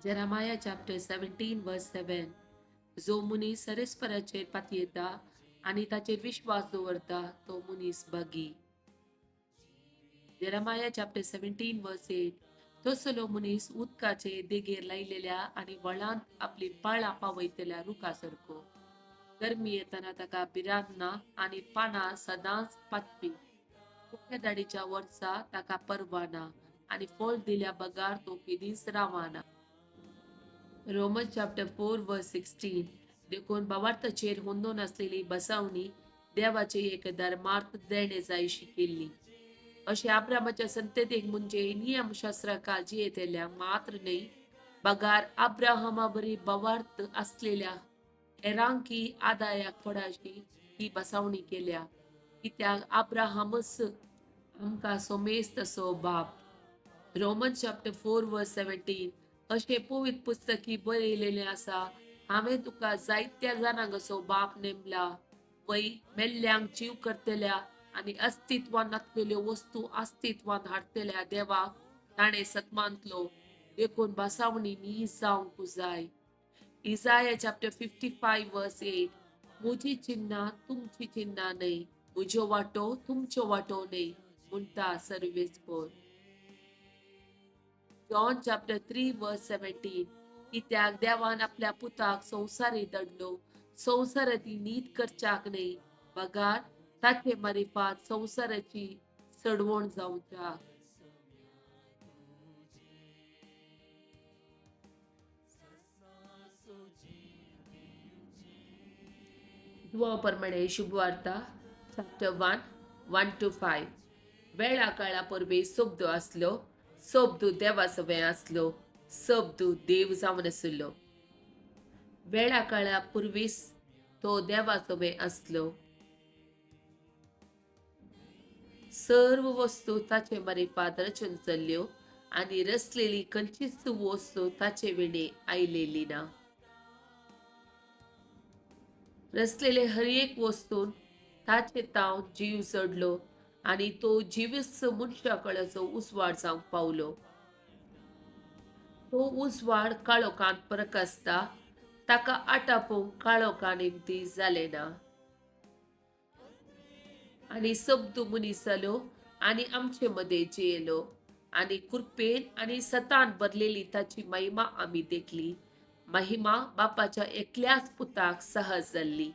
Jeremiah chapter 17 verse 7. जो मनीस सरेस्पराचेर पातयेता आनी ताचेर विश्वास दवरता तो मनीस भागी. Jeremiah chapter 17 verse 8. तसलो मनीस उदकाचे देगेर लायलेल्या आनी व्हळांत आपली पाळां पावयतल्या रुखा सारको. गरमी येतना ताका भिरांत ना आनी पानां सदांच पातपी. सुक्या दाडीच्या वर्सा ताका पर्वा ना आनी फळ दिल्या बगार तो केदींच रावना. Roman chapter 4 verse 16. देखून भावार्थाचेर होंदोन आसलेली बसावणी देवाचे एक धर्मार्थ देणे जायशी केल्ली. अशें आब्रामाच्या संततेक म्हणजे नियमशास्त्रा जियेतल्या मात्र न्हय, बगार अब्राहमा बरी भावार्थ आसलेल्या हेरांकी आदायाक पडाशी ही बसावणी केल्या. कित्याक अब्राहमच आमकां सोमेस्त तसो बाप. Roman chapter 4 verse 17. अशें पवित्र पुस्तकी बरयलेलें आसा, हांवें तुका जायत्या जाणांक असो बाप नेमला, वय मेल्ल्यांक जीव करतल्या आनी अस्तित्वान नासलेल्यो वस्तू अस्तित्वान हाडटल्या देवाक ताणें सतमानतलो. देखून बसावणी नीज जावंक जाय. Isaiah chapter 55 verse 8. म्हजी चिन्हां तुमची चिन्हां न्हय, म्हज्यो वाटो तुमच्यो वाटो न्हय, म्हणटा सर्वेस्पर. John chapter 3 verse 17. कित्याक देवान आपल्या पुताक संवसारी दडलो, संवसाराची नीत करच्याक न्हय, बगार ताचे मारिफात संवसाराची सडवण जावच्याक. दुवा प्रमाणे शुभवार्ता चॅप्टर 1 1 to 5. वेळा काळा परवे शब्द आसलो, शब्द देवा सवें आसलो, शब्द देव जावन आशिल्लो. वेळा काळा पुर्वीस तो देवा सवें आसलो. सर्व वस्तू ताचे मारिफात रचून चल्ल्यो आनी रचलेली खंयचीच वस्तू ताचे विणे आयलेली ना. रचलेले हर एक वस्तून ताचे ताव जीव चडलो आनी तो जिवीस मनशा कळचो उजवाड जावंक पावलो. तो उजवाड काळोखांत प्रकासता, ताका आटापोवंक काळोखा निमती जालें ना. आनी शब्द मनीस जालो आनी आमचे मदें जियेलो आनी कृपेन आनी सतान भरलेली ताची महिमा आमी देखली. महिमा बापाच्या एकल्याच पुताक सहज जाल्ली.